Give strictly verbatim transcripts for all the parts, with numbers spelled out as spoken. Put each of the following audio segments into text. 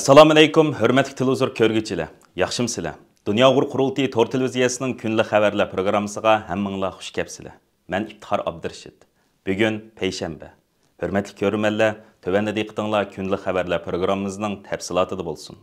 ئەسسالامۇئەلەيكۇم، ھۆرمەتلىك تېلېۋىزور كۆرگۈچىلەر، ياخشىمۇسىلەر؟ دۇنيا ئۇيغۇر قۇرۇلتىيى تور تېلېۋىزىيەسىنىڭ كۈنلۈك خەۋەرلەر پروگراممىسىغا ھەممىڭلار خۇش كەپسىلەر. مەن ئىپتىخار ئابدۇرېشىت. بۈگۈن پەيشەنبە. ھۆرمەتلىك كۆرۈرمەنلەر، تۆۋەندە دىققىتىڭلار كۈنلۈك خەۋەرلەر پروگراممىمىزنىڭ تەپسىلاتىدا بولسۇن.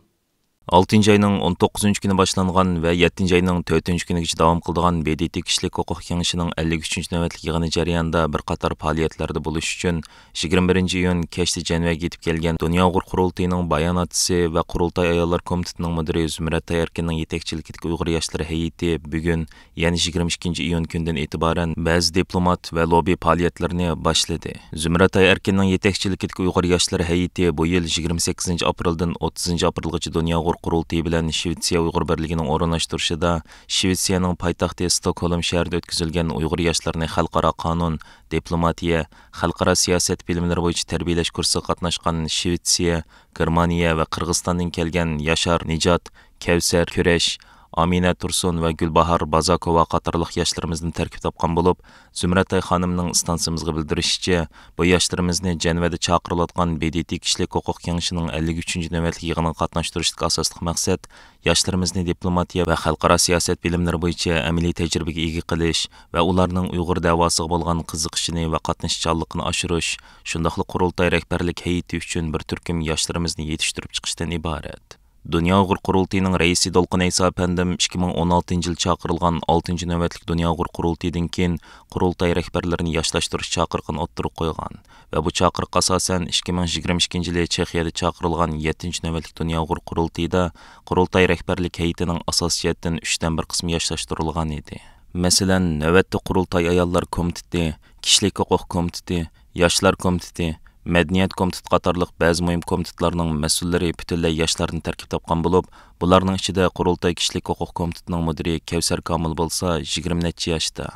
ئالتىنچى ئاينىڭ ئون توققۇزىنچى كۈنى باشلانغان ۋە يەتتىنچى ئاينىڭ تۆتىنچى كۈنىگىچە داۋام قىلىدىغان ب د ت كىشىلىك ھوقۇق كېڭىشىنىڭ ئەللىك ئۈچىنچى نۆۋەتلىك يىغىنى جەريانىدا بىر قاتار پائالىيەتلەردە بولۇش ئۈچۈن، يىگىرمە بىرىنچى ئىيۇن كەچتە جەنۋەگە يېتىپ كەلگەن دۇنيا ئۇيغۇر قۇرۇلتىيىنىڭ باياناتچىسى ۋە قۇرۇلتاي ئاياللار كومىتېتىنىڭ مۇدىرى زۇمرەت ئەركىننىڭ يېتەكچىلىكىدىكى ئۇيغۇر ياشلىرى ھەيئىتى بۈگۈن، يەنى يىگىرمە ئىككىنچى ئىيۇن كۈنىدىن ئېتىبارەن بەزى دىپلومات ۋە لوببى پائالىيەتلىرىنى باشلىدى. زۇمرەت ئەركىننىڭ يېتەكچىلىكىدىكى ئۇيغۇر ياشلىرى ھەيئىتى بۇ يىل يىگىرمە سەككىزىنچى ئاپرېلدىن ئوتتۇزىنچى ئاپرېلغىچە دۇنيا ئۇيغۇر قۇرۇلتىيى بىلەن شىۋېتسىيە ئۇيغۇر بىرلىكىنىڭ ئورۇنلاشتۇرۇشىدا شىۋېتسىيەنىڭ پايتەختى ستوكھولم شەھىرىدە ئۆتكۈزۈلگەن ئۇيغۇر ياشلىرىنى خەلقئارا قانۇن، دىپلوماتىيە، خەلقئارا سىياسەت بىلىملىرى بويىچە تەربىيەلەش كۇرسىغا قاتناشقان شىۋېتسىيە، گېرمانىيە ۋە قىرغىزىستاندىن كەلگەن ياشار، نىجات، كەۋسەر، كۈرەش، ئامىنە تۇرسۇن ۋە گۈلباھار بازاكوۋا قاتارلىق ياشلىرىمىزدىن تەركىب تاپقان بولۇپ، زۇمرەتئاي خانىمنىڭ ئىستانسىمىزغا بىلدۈرۈشىچە، بۇ ياشلىرىمىزنى جەنۋەدە چاقىرىلىۋاتقان ب د ت كىشىلىك ھوقۇق كېڭىشىنىڭ ئەللىك ئۈچىنچى نۆۋەتلىك يىغىنىغا قاتناشتۇرۇشتىكى ئاساسلىق مەقسەت، ياشلىرىمىزنى دىپلوماتىيە ۋە خەلقئارا سىياسەت بىلىملىرى بويىچە ئەمەلىي تەجرىبىگە ئىگە قىلىش ۋە ئۇلارنىڭ ئۇيغۇر دەۋاسىغا بولغان قىزىقىشىنى ۋە قاتنىشىشچانلىقىنى ئاشۇرۇش، شۇنداقلا قۇرۇلتاي رەھبەرلىك ھەيئىتى ئۈچۈن بىر تۈركۈم ياشلىرىمىزنى يېتىشتۈرۈپ چىقىشتىن ئىبارەت. دۇنيا ئۇيغۇر قۇرۇلتىيىنىڭ رەئىسى دولقۇن ئەيسا ئەپەندىم ئىككى مىڭ ئون ئالتىنچى يىل چاقىرىلغان ئالتىنچى نۆۋەتلىك دۇنيا ئۇيغۇر قۇرۇلتىيىدىن كېيىن قۇرۇلتاي رەھبەرلىرىنى ياشلاشتۇرۇش چاقىرىقىنى ئوتتۇرىغا قويغان ۋە بۇ چاقىرىققا ئاساسەن، ئىككى مىڭ يىگىرمە ئىككىنچى يىلى چېخىيەدە چاقىرىلغان يەتتىنچى نۆۋەتلىك دۇنيا ئۇيغۇر قۇرۇلتىيىدا قۇرۇلتاي رەھبەرلىك ھەيئىتىنىڭ ئاساسىي جەھەتتىن ئۈچتىن بىر قىسمى ياشلاشتۇرۇلغان ئىدى. مەسىلەن، نۆۋەتتە قۇرۇلتاي ئاياللار كومىتېتى، كىشىلىك ھوقۇق كومىتېتى، ياشلار كومىتېتى، مەدەنىيەت كومىتېتى قاتارلىق بەزى مۇھىم كومىتېتلارنىڭ مەسئۇللىرى پۈتۈنلەي ياشلاردىن تەركىب تاپقان بولۇپ، بۇلارنىڭ ئىچىدە قۇرۇلتاي كىشىلىك ھوقۇق كومىتېتىنىڭ مۇدىرى كەۋسەر كامىل بولسا يىگىرمە نەچچە ياشتا.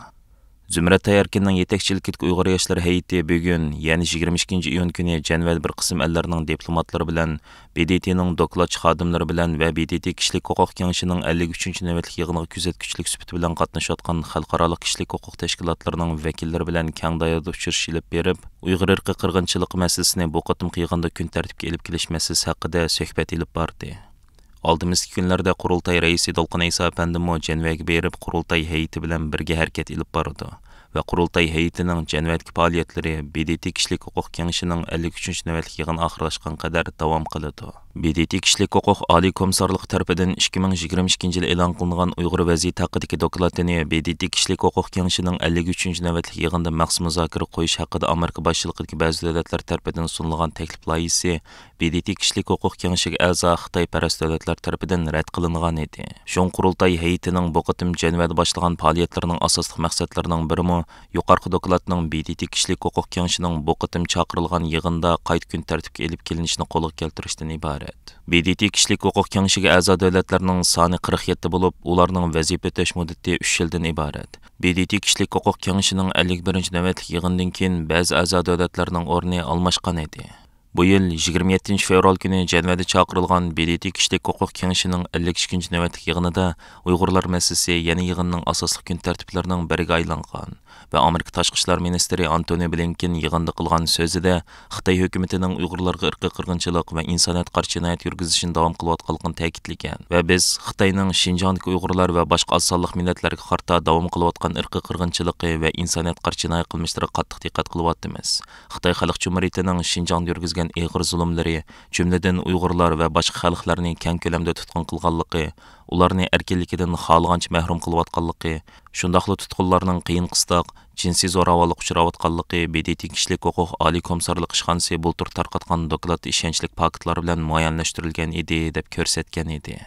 زۇمرەت ئەركىننىڭ يېتەكچىلىكىدىكى ئۇيغۇر ياشلىرى ھەيئىتى بۈگۈن، يەنى يىگىرمە ئىككىنچى ئىيۇن كۈنى جەنۋەدە بىر قىسىم ئەللەرنىڭ دىپلوماتلىرى بىلەن، ب د ت نىڭ دوكلاتچى خادىملىرى بىلەن ۋە ب د ت كىشىلىك ھوقۇق كېڭىشىنىڭ ئەللىك ئۈچىنچى نۆۋەتلىك يىغىنىغا كۆزەتكۈچىلىك سۈپىتى بىلەن قاتنىشىۋاتقان خەلقئارالىق كىشىلىك ھوقۇق تەشكىلاتلىرىنىڭ ۋەكىللىرى بىلەن كەڭ دائىرىدە ئۇچرىشىش ئېلىپ بېرىپ، ئۇيغۇر ئىرقىي قىرغىنچىلىقى مەسىلىسىنى بۇ قېتىمقى يىغىندا كۈن تەرتىپكە ئېلىپ كېلىش مەسىلىسى ھەققىدە سۆھبەت ئېلىپ باردى. ئالدىمىزدىكى كۈنلەردە قۇرۇلتاي رەئىسى دولقۇن ئەيسا ئەپەندىمۇ جەنۋەگە بېرىپ، قۇرۇلتاي ھەيئىتى بىلەن بىرگە ھەرىكەت ئېلىپ بارىدۇ ۋە قۇرۇلتاي ھەيئىتىنىڭ جەنۋەدىكى پائالىيەتلىرى ب د ت كىشىلىك ھوقۇق كېڭىشىنىڭ ئەللىك ئۈچىنچى نۆۋەتلىك يىغىنى ئاخىرلاشقان قەدەر داۋام قىلىدۇ. ب د ت كىشىلىك ھوقۇق ئالىي كومىسسارلىقى تەرىپىدىن ئىككى مىڭ يىگىرمە ئىككىنچى يىلى ئېلان قىلىنغان ئۇيغۇر ۋەزىيىتى ھەققىدىكى دوكلاتىنى ب د ت كىشىلىك ھوقۇق كېڭىشىنىڭ ئەللىك ئۈچىنچى نۆۋەتلىك يىغىنىدا مەخسۇس مۇزاكىرە قويۇش ھەققىدە ئامېرىكا باشچىلىقىدىكى بەزى دۆلەتلەر تەرىپىدىن سۇنۇلغان تەكلىپ لايىھىسى ب د ت كىشىلىك ھوقۇق كېڭىشىگە ئەزا خىتايپەرەس دۆلەتلەر تەرىپىدىن رەت قىلىنغان ئىدى. شۇڭا قۇرۇلتاي ھەيئىتىنىڭ بۇ قېتىم جەنۋەدە باشلىغان پائالىيەتلىرىنىڭ ئاساسلىق مەقسەتلىرىنىڭ بىرىمۇ يۇقىرىقى دوكلاتنىڭ ب د ت كىشىلىك ھوقۇق كېڭىشىنىڭ بۇ قېتىم چاقىرىلغان يىغىندا قايتا كۈن تەرتىپكە ئېلىپ كېلىنىشىنى قولغا كەلتۈرۈشتىن ئىبارەت. ب د ت كىشىلىك ھوقۇق كېڭىشىگە ئەزا دۆلەتلەرنىڭ سانى قىرىق يەتتە بولۇپ، ئۇلارنىڭ ۋەزىپە ئۆتەش مۇددىتى ئۈچ يىلدىن ئىبارەت. ب د ت كىشىلىك ھوقۇق كېڭىشىنىڭ ئەللىك بىرىنچى نۆۋەتلىك يىغىنىدىن كېيىن بەزى ئەزا دۆلەتلەرنىڭ ئورنى ئالماشقان ئىدى. بۇ يىل يىگىرمە يەتتىنچى فېۋرال كۈنى جەنۋەدە چاقىرىلغان ب د ت كىشىلىك ھوقۇق كېڭىشىنىڭ ئەللىك ئىككىنچى نۆۋەتلىك يىغىنىدا ئۇيغۇرلار مەسىلىسى يەنە يىغىننىڭ ئاساسلىق كۈن تەرتىپلىرىنىڭ بىرىگە ئايلانغان ۋە ئامېرىكا تاشقى ئىشلار مىنىستىرى ئانتونى بلىنكېن يىغىندا قىلغان سۆزىدە خىتاي ھۆكۈمىتىنىڭ ئۇيغۇرلارغا ئىرقىي قىرغىنچىلىق ۋە ئىنسانىيەتكە قارشى جىنايەت يۈرگۈزۈشىنى داۋام قىلىۋاتقانلىقىنى تەكىتلىگەن ۋە بىز خىتاينىڭ شىنجاڭدىكى ئۇيغۇرلار ۋە باشقا ئاز سانلىق مىللەتلەرگە قارىتا داۋام قىلىۋاتقان ئىرقىي قىرغىنچىلىقى ۋە ئىنسانىيەتكە قارشى جىنايەت قىلمىشلىرىغا قاتتىق دىققەت قىلىۋاتىمىز. خىتاي خەلق جۇمھۇرىيىتىنىڭ شىنجاڭدا يۈرگۈزگەن ئېغىر زۇلۇملىرى، جۈملىدىن ئۇيغۇرلار ۋە باشقا خەلقلەرنى كەڭ كۆلەمدە تۇتقۇن قىلغانلىقى، ئۇلارنى ئەركىنلىكىدىن خالىغانچە مەھرۇم قىلىۋاتقانلىقى، شۇنداقلا تۇتقۇنلارنىڭ قىيىن قىستاق، جىنسىي زوراۋانلىققا ئۇچراۋاتقانلىقى ب د ت كىشىلىك ھوقۇق ئالىي كومىسسارلىقى ئىشخانىسى بۇلتۇر تارقاتقان دوكلاتتا ئىشەنچلىك پاكىتلار بىلەن مۇئەييەنلەشتۈرۈلگەن ئىدى، دەپ كۆرسەتكەن ئىدى.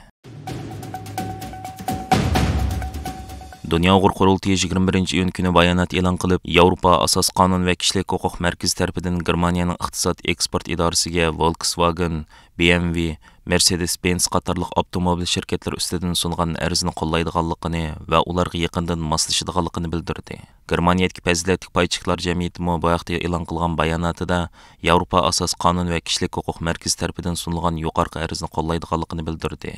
دۇنيا ئۇيغۇر قۇرۇلتىيى يىگىرمە بىرىنچى ئىيۇن كۈنى بايانات ئېلان قىلىپ، ياۋروپا ئاساسىي قانۇن ۋە كىشىلىك ھوقۇق مەركىزى تەرىپىدىن گېرمانىيەنىڭ ئىقتىساد ئېكسپورت ئىدارىسىگە ۋولكسۋاگېن، بي ئېم ۋې، مېرسېدېس بېنز قاتارلىق ئاپتوموبىل شىركەتلىرى ئۈستىدىن سۇنغان ئەرزنى قوللايدىغانلىقىنى ۋە ئۇلارغا يېقىندىن ماسلىشىدىغانلىقىنى بىلدۈردى. گېرمانىيەدىكى پەزىلەتلىك پاي چېكلار جەمئىيىتىمۇ بۇ ھەقتە ئېلان قىلغان باياناتىدا، ياۋروپا ئاساسىي قانۇن ۋە كىشىلىك ھوقۇق مەركىزى تەرىپىدىن سۇنۇلغان يۇقىرىقى ئەرزنى قوللايدىغانلىقىنى بىلدۈردى.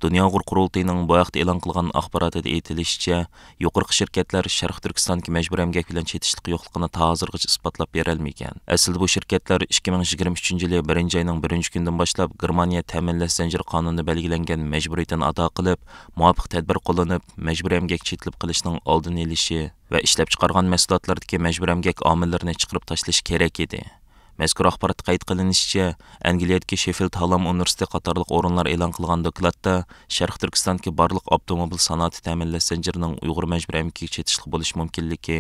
دۇنيا ئۇيغۇر قۇرۇلتىيىنىڭ بۇ ھەقتە ئېلان قىلغان ئاخباراتىدا ئېيتىلىشىچە، يۇقىرىقى شىركەتلەر شەرقىي تۈركىستاندىكى مەجبۇرىي ئەمگەك بىلەن چېتىشلىقى يوقلۇقىنى تا ھازىرغىچە ئىسپاتلاپ بېرەلمىگەن. ئەسلىدە بۇ شىركەتلەر ئىككى مىڭ يىگىرمە ئۈچىنچى يىلى بىرىنچى ئاينىڭ بىرىنچى كۈنىدىن باشلاپ گېرمانىيە تەمىنلەش زەنجىرى قانۇنىدا بەلگىلەنگەن مەجبۇرىيىتىنى ئادا قىلىپ، مۇۋاپىق تەدبىر قوللىنىپ، مەجبۇرىي ئەمگەك چېتىلىپ قېلىشنىڭ ئالدىنى ئېلىشى ۋە ئىشلەپچىقارغان مەھسۇلاتلاردىكى مەجبۇرىي ئەمگەك ئامىللىرىنى چىقىرىپ تاشلىشى كېرەك ئىدى. مەزكۇر ئاخباراتتا قەيت قىلىنىشىچە، ئەنگلىيەدىكى شېففىلد ھالام ئۇنىۋېرسىتېتى قاتارلىق ئورۇنلار ئېلان قىلغان دوكلاتتا، شەرقىي تۈركىستاندىكى بارلىق ئاپتوموبىل سانائىتى تەمىنلەش زەنجىرىنىڭ ئۇيغۇر مەجبۇرىي ئەمگىكىگە چېتىشلىق بولۇش مۇمكىنلىكى،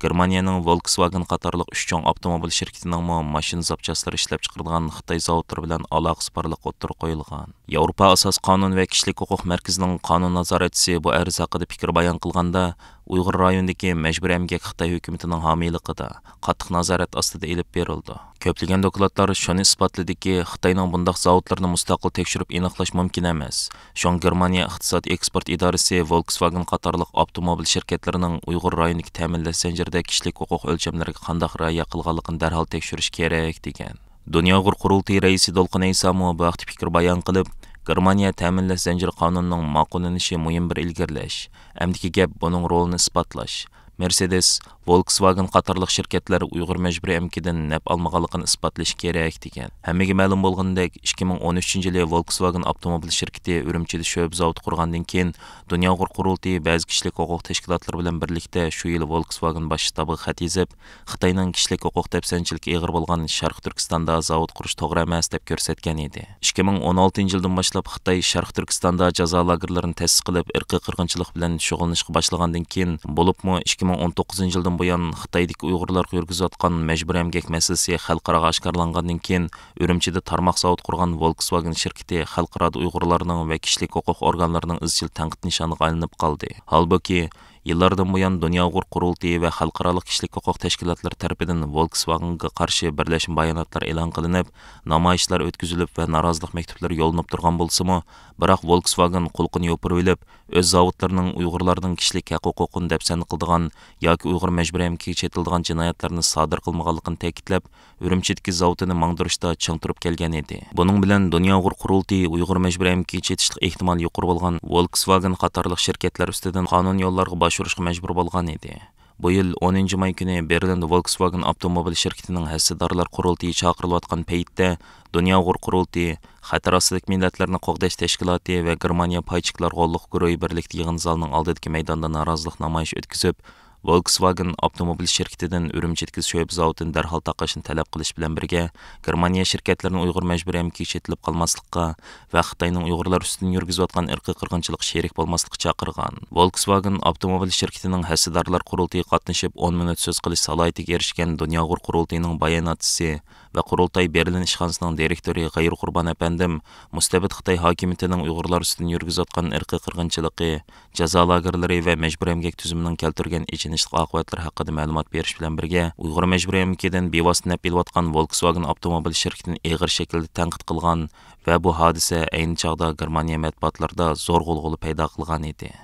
گېرمانىيەنىڭ ۋولكسۋاگېن قاتارلىق ئۈچ چوڭ ئاپتوموبىل شىركىتىنىڭمۇ ماشىنا زاپچاسلىرى ئىشلەپچىقىرىدىغان خىتاي زاۋۇتلىرى بىلەن ئالاقىسى بارلىقى ئوتتۇرىغا قويۇلغان. ياۋروپا ئاساسىي قانۇن ۋە كىشىلىك ھوقۇق مەركىزىنىڭ قانۇن نازارەتچىسى بۇ ئەرز ھەققىدە پىكىر بايان قىلغاندا، ئۇيغۇر رايونىدىكى مەجبۇرىي ئەمگەك خىتاي ھۆكۈمىتىنىڭ ھامىيلىقىدا، قاتتىق نازارەت ئاستىدا ئېلىپ بېرىلىدۇ. كۆپلىگەن دوكلاتلار شۇنى ئىسپاتلىدىكى، خىتاينىڭ بۇنداق زاۋۇتلىرىنى مۇستەقىل تەكشۈرۈپ ئېنىقلاش مۇمكىن ئەمەس. شۇڭا گېرمانىيە ئىقتىساد ئېكسپورت ئىدارىسى ۋولكسۋاگېن قاتارلىق ئاپتوموبىل شىركەتلىرىنىڭ ئۇيغۇر رايونىدىكى تەمىنلەش زەنجىرىدە كىشىلىك ھوقۇق ئۆلچەملىرىگە قانداق رىئايە قىلغانلىقىنى دەرھال تەكشۈرۈش كېرەك، دېگەن. دۇنيا ئۇيغۇر قۇرۇلتىيى رەئىسى دولقۇن ئەيسامۇ بۇ ھەقتە پىكىر بايان قىلىپ، گېرمانىيە تەمىنلەش زەنجىرى قانۇنىنىڭ ماقۇللىنىشى مۇھىم بىر ئىلگىرىلەش. ئەمدىكى گەپ بۇنىڭ رولىنى ئىسپاتلاش. مېرسېدېس، ۋولكسۋاگېن قاتارلىق شىركەتلەر ئۇيغۇر مەجبۇرىي ئەمگىكىدىن نەپ ئالمىغانلىقىنى ئىسپاتلىشى كېرەك، دېگەن. ھەممىگە مەلۇم بولغىنىدەك، ئىككى مىڭ ئون ئۈچىنچى يىلى ۋولكسۋاگېن ئاپتوموبىل شىركىتى ئۈرۈمچىدە شۆبە زاۋۇتى قۇرغاندىن كېيىن، دۇنيا ئۇيغۇر قۇرۇلتىيى بەزى كىشىلىك ھوقۇق تەشكىلاتلىرى بىلەن بىرلىكتە شۇ يىلى ۋولكسۋاگېن باش شتابىغا خەت يېزىپ، خىتاينىڭ كىشىلىك ھوقۇق دەپسەندىچىلىكى ئېغىر بولغان شەرقىي تۈركىستاندا زاۋۇت قۇرۇش توغرا ئەمەس، دەپ كۆرسەتكەن ئىدى. ئىككى مىڭ ئون ئالتىنچى يىلدىن باشلاپ خىتاي شەرقىي تۈركىستاندا جازا لاگېرلىرىنى تەسىس قىلىپ، ئىرقىي قىرغىنچىلىق بىلەن شۇغۇللىنىشقا باشلىغاندىن كېيىن، بولۇپمۇ ئىككى مىڭ ئون توققۇزىنچى يىلدىن بۇيان خىتايدىكى ئۇيغۇرلارغا يۈرگۈزۈۋاتقان مەجبۇرىي ئەمگەك مەسىلىسى خەلقئاراغا ئاشكارىلانغاندىن كېيىن، ئۈرۈمچىدە تارماق زاۋۇت قۇرغان ۋولكسۋاگېن شىركىتى خەلقئارادا ئۇيغۇرلارنىڭ ۋە كىشىلىك ھوقۇق ئورگانلىرىنىڭ ئىزچىل تەنقىد نىشانىغا ئايلىنىپ قالدى. ھالبۇكى، يىللاردىن بۇيان دۇنيا ئۇيغۇر قۇرۇلتىيى ۋە خەلقئارالىق كىشىلىك ھوقۇق تەشكىلاتلىرى تەرىپىدىن ۋولكسۋاگېنغا قارشى بىرلەشمە باياناتلار ئېلان قىلىنىپ، نامايىشلار ئۆتكۈزۈلۈپ ۋە نارازىلىق مەكتۇپلىرى يوللىنىپ تۇرغان بولسىمۇ، بىراق ۋولكسۋاگېن قۇلىقىنى يوپۇرۇۋېلىپ، ئۆز زاۋۇتلىرىنىڭ ئۇيغۇرلارنىڭ كىشىلىك ھەق ھوقۇقىنى دەپسەندە قىلىدىغان ياكى ئۇيغۇر مەجبۇرىي ئەمگىكىگە چېتىلىدىغان جىنايەتلەرنى سادىر قىلمىغانلىقىنى تەكىتلەپ، ئۈرۈمچىدىكى زاۋۇتىنى ماڭدۇرۇشتا چىڭ تۇرۇپ كەلگەن ئىدى. بۇنىڭ بىلەن دۇنيا ئۇيغۇر قۇرۇلتىيى ئۇيغۇر مەجبۇرىي ئەمگىكىگە چېتىشلىق ئېھتىمالى يۇقىرى بولغان ۋولكسۋاگېن قاتارلىق شىركەتلەر ئۈستىدىن قانۇنىي يوللارغا باشۋۇرۇشقا مەجبۇر بولغان ئىدى. بۇ يىل ئونىنچى ماي كۈنى بېرلىندا ۋولكسۋاگېن ئاپتوموبىل شىركىتىنىڭ ھەسسىدارلار قۇرۇلتىيى چاقىرىلىۋاتقان پەيتتە، دۇنيا ئۇيغۇر قۇرۇلتىيى، خەتەر ئاستىدىكى مىللەتلەرنى قوغداش تەشكىلاتى ۋە گېرمانىيە پايچىكلار قوللۇق گۇرۇھى بىرلىكتە يىغىن زالىنىڭ ئالدىدىكى مەيداندا نارازىلىق نامايىشى ئۆتكۈزۈپ، ۋولكسۋاگېن ئاپتوموبىل شىركىتىدىن ئۈرۈمچىدىكى شۆبە زاۋۇتىنى دەرھال تاقاشنى تەلەپ قىلىش بىلەن بىرگە، گېرمانىيە شىركەتلىرىنى ئۇيغۇر مەجبۇرىي ئەمگىكىگە چېتىلىپ قالماسلىققا ۋە خىتاينىڭ ئۇيغۇرلار ئۈستىدىن يۈرگۈزۈۋاتقان ئىرقىي قىرغىنچىلىققا شېرىك بولماسلىققا چاقىرغان. ۋولكسۋاگېن ئاپتوموبىل شىركىتىنىڭ ھەسسىدارلار قۇرۇلتىيىغا قاتنىشىپ، ئون مىنۇت سۆز قىلىش سالاھىيىتىگە ئېرىشكەن دۇنيا ئۇيغۇر قۇرۇلتىيىنىڭ باياناتچىسى ۋە قۇرۇلتاي بېرلىن ئىشخانىسىنىڭ دىرېكتورى غەيرىي قۇربان ئەپەندىم مۇستەبىت خىتاي ھاكىمىيىتىنىڭ ئۇيغۇرلار ئۈستىدىن يۈرگۈزۈۋاتقان ئىرقىي قىرغىنچىلىقى، جازا لاگېرلىرى ۋە مەجبۇرىي ئەمگەك تۈزۈمىنىڭ كەلتۈرگەن ئېچىنىشلىق ئاقىۋەتلىرى ھەققىدە مەلۇمات بېرىش بىلەن بىرگە، ئۇيغۇر مەجبۇرىي ئەمگىكىدىن بىۋاسىتە نەپ ئېلىۋاتقان ۋولكسۋاگېن ئاپتوموبىل شىركىتىنى ئېغىر شەكىلدە تەنقىد قىلغان ۋە بۇ ھادىسە ئەينى چاغدا گېرمانىيە مەتبۇئاتلىرىدا زور غۇلغۇلا پەيدا قىلغان ئىدى.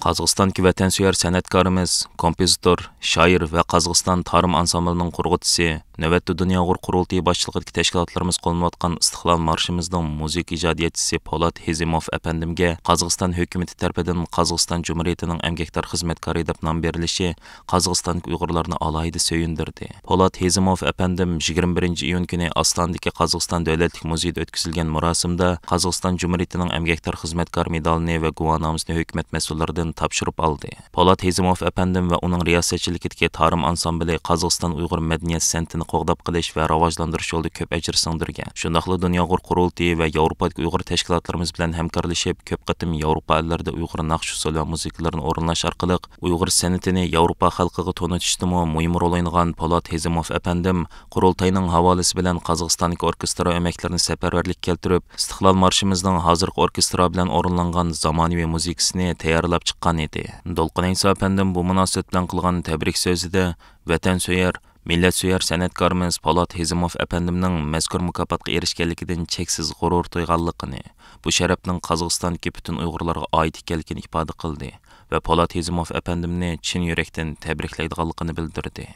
قازاقىستاندىكى ۋەتەنسۆيەر سەنئەتكارىمىز، كومپوزىتور، شائىر ۋە قازاقىستان تارىم ئانسامبىلىنىڭ قۇرغۇچىسى، نۆۋەتتە دۇنيا ئۇيغۇر قۇرۇلتىيى باشچىلىقىدىكى تەشكىلاتلىرىمىز قوللىنىۋاتقان ئىستىقلال مارشىمىزنىڭ مۇزىكا ئىجادىيەتچىسى پولات ھېزىموف ئەپەندىمگە قازاقىستان ھۆكۈمىتى تەرىپىدىن قازاقىستان جۇمھۇرىيىتىنىڭ ئەمگەكدار خىزمەتكارى دەپ نام بېرىلىشى قازاقىستاندىكى ئۇيغۇرلارنى ئالاھىدە سۆيۈندۈردى. پولات ھېزىموف ئەپەندىم يىگىرمە بىرىنچى ئىيۇن كۈنى ئاستانىدىكى قازاقىستان دۆلەتلىك مۇزېيىدا ئۆتكۈزۈلگەن مۇراسىمدا قازاقىستان جۇمھۇرىيىتىنىڭ ئەمگەكدار خىزمەتكار مېدالىنى ۋە گۇۋاھنامىسىنى ھۆكۈمەت مەسئۇللىرىدىن تاپشۇرۇپ ئالدى. پولات ھېزىموف ئەپەندىم ۋە ئۇنىڭ رىياسەتچىلىكىدىكى تارىم ئانسامبىلى قازاقىستان ئۇيغۇر مەدەنىيەت سەنئىتىنى قوغداپ قېلىش ۋە راۋاجلاندۇرۇش يولىدا كۆپ ئەجىر سىڭدۈرگەن. شۇنداقلا دۇنيا ئۇيغۇر قۇرۇلتىيى ۋە ياۋروپادىكى ئۇيغۇر تەشكىلاتلىرىمىز بىلەن ھەمكارلىشىپ، كۆپ قېتىم ياۋروپا ئەللىرىدە ئۇيغۇر ناخشا ئۇسسۇل ۋە مۇزىكىلىرىنى ئورۇنلاش ئارقىلىق ئۇيغۇر سەنئىتىنى ياۋروپا خەلقىگە تونۇتۇشتىمۇ مۇھىم رول ئوينىغان پولات ھېزىموف ئەپەندىم قۇرۇلتاينىڭ ھاۋالىسى بىلەن قازاقىستاندىكى ئوركېسترا ئۆمەكلىرىنى سەپەرۋەرلىككە كەلتۈرۈپ، ئىستىقلال مارشىمىزنىڭ ھازىرقى ئوركېسترا بىلەن ئورۇنلانغان زامانىۋى مۇزىكىسىنى تەييارلاپ چىققان ئىدى. دولقۇن ئەيسا ئەپەندىم بۇ مۇناسىۋەت بىلەن قىلغان تەبرىك سۆزىدە، ۋەتەنسۆيەر، مىللەتسۆيەر سەنئەتكارىمىز پولات ھېزىموف ئەپەندىمنىڭ مەزكۇر مۇكاپاتقا ئېرىشكەنلىكىدىن چەكسىز غۇرۇر تۇيغانلىقىنى، بۇ شەرەپنىڭ قازاقىستاندىكى پۈتۈن ئۇيغۇرلارغا ئائىت ئىكەنلىكىنى ئىپادە قىلدى ۋە پولات ھېزىموف ئەپەندىمنى چىن يۈرەكتىن تەبرىكلەيدىغانلىقىنى بىلدۈردى.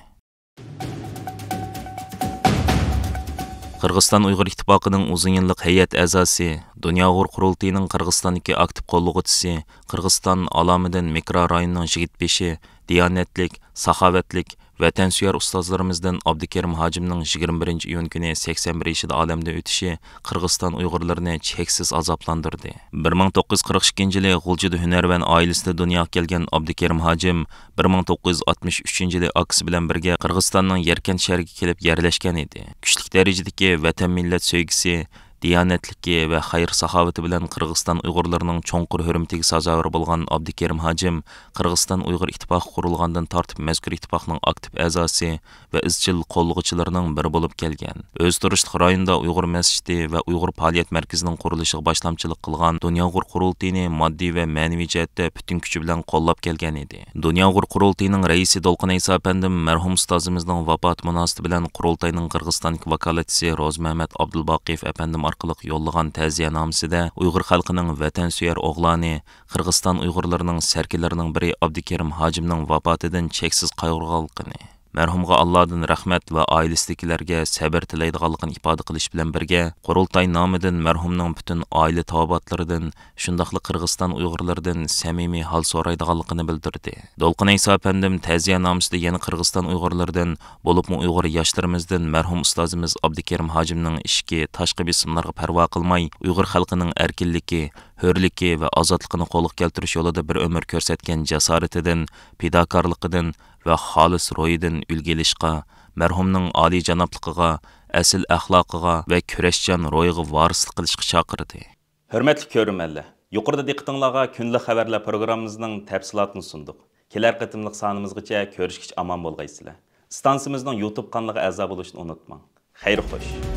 قىرغىزىستان ئۇيغۇر ئىتتىپاقىنىڭ ئۇزۇن يىللىق ھەيئەت ئەزاسى، دۇنيا ئۇيغۇر قۇرۇلتىيىنىڭ قىرغىزىستاندىكى ئاكتىپ قوللىغۇچىسى، قىرغىزىستان ئالامىدىن مىكرورايونىنىڭ يىگىت بېشى، دىيانەتلىك، ساخاۋەتلىك، ۋەتەنسۆيەر ئۇستازلىرىمىزدىن ئابدۇكېرىم ھاجىمنىڭ يىگىرمە بىرىنچى ئىيۇن كۈنى سەكسەن بىر يېشىدا ئالەمدىن ئۆتۈشى قىرغىزىستان ئۇيغۇرلىرىنى چەكسىز ئازابلاندۇردى. بىر مىڭ توققۇز يۈز قىرىق ئىككىنچى يىلى غۇلجىدا ھۈنەرۋەن ئائىلىسىدە دۇنياغا كەلگەن ئابدۇكېرىم ھاجىم بىر مىڭ توققۇز يۈز ئاتمىش ئۈچىنچى يىلى ئاكىسى بىلەن بىرگە قىرغىزىستاننىڭ يەركەنت شەھىرىگە كېلىپ يەرلەشكەن ئىدى. كۈچلۈك دەرىجىدىكى ۋەتەن مىللەت سۆيگۈسى، دىيانەتلىكى ۋە خەير-ساخاۋىتى بىلەن قىرغىزىستان ئۇيغۇرلىرىنىڭ چوڭقۇر ھۆرمىتىگە سازاۋەر بولغان ئابدۇكېرىم ھاجىم قىرغىزىستان ئۇيغۇر ئىتتىپاقى قۇرۇلغاندىن تارتىپ مەزكۇر ئىتتىپاقنىڭ ئاكتىپ ئەزاسى ۋە ئىزچىل قوللىغۇچىلىرىنىڭ بىرى بولۇپ كەلگەن. ئۆزى تۇرۇشلۇق رايوندا ئۇيغۇر مەسچىتى ۋە ئۇيغۇر پائالىيەت مەركىزىنىڭ قۇرۇلۇشىغا باشلامچىلىق قىلغان دۇنيا ئۇيغۇر قۇرۇلتىيىنى ماددىي ۋە مەنىۋى جەھەتتە پۈتۈن كۈچى بىلەن قوللاپ كەلگەن ئىدى. دۇنيا ئۇيغۇر قۇرۇلتىيىنىڭ رەئىسى دولقۇن ئەيسا ئەپەندىم مەرھۇم ئۇستازىمىزنىڭ ۋاپاتى مۇناسىۋىتى بىلەن قۇرۇلتاينىڭ قىرغىزىستاندىكى ۋاكالەتچىسى روزىمەمەت ئابدۇلباقىيېۋ ئەپەندىم ئارقىلىق يوللىغان تەزىيەنامىسىدە ئۇيغۇر خەلقىنىڭ ۋەتەنسۆيەر ئوغلانى، قىرغىزىستان ئۇيغۇرلىرىنىڭ سەركىلىرىنىڭ بىرى ئابدۇكېرىم ھاجىمنىڭ ۋاپاتىدىن چەكسىز قايغۇرغانلىقىنى، مەرھۇمغا ئاللادىن رەھمەت ۋە ئائىلىسىدىكىلەرگە سەۋر تىلەيدىغانلىقىنى ئىپادە قىلىش بىلەن بىرگە، قۇرۇلتاي نامىدىن مەرھۇمنىڭ پۈتۈن ئائىلە تاۋابىئاتلىرىدىن، شۇنداقلا قىرغىزىستان ئۇيغۇرلىرىدىن سەمىمىي ھال سورايدىغانلىقىنى بىلدۈردى. دولقۇن ئەيسا ئەپەندىم تەزىيەنامىسىدە يەنە قىرغىزىستان ئۇيغۇرلىرىدىن، بولۇپمۇ ئۇيغۇر ياشلىرىمىزدىن مەرھۇم ئۇستازىمىز ئابدۇكېرىم ھاجىمنىڭ ئىچكى، تاشقى بېسىملارغا پەرۋا قىلماي، ئۇيغۇر خەلقىنىڭ ئەركىنلىكى، ھۆرلۈكى ۋە ئازادلىقىنى قولغا كەلتۈرۈش يولىدا بىر ئۆمۈر كۆرسەتكەن جاسارىتىدىن، پىداكارلىقىدىن ۋە خالىس روھىدىن ئۈلگە ئېلىشقا، مەرھۇمنىڭ ئالىيجانابلىقىغا، ئەسىل ئەخلاقىغا ۋە كۈرەشچان روھىغا ۋارىسلىق قىلىشقا چاقىردى. ھۆرمەتلىك كۆرۈرمەنلەر، يۇقىرىدا دىققىتىڭلارغا كۈندىلىك خەۋەرلەر پروگراممىمىزنىڭ تەپسىلاتىنى سۇندۇق. كېلەر قېتىملىق سانىمىزغىچە كۆرۈشكىچە ئامان بولغايسىلەر. ئىستانسىمىزنىڭ يۇتۇب قانىلىغا ئەزا بولۇشنى ئۇنتۇماڭ. خەير خوش.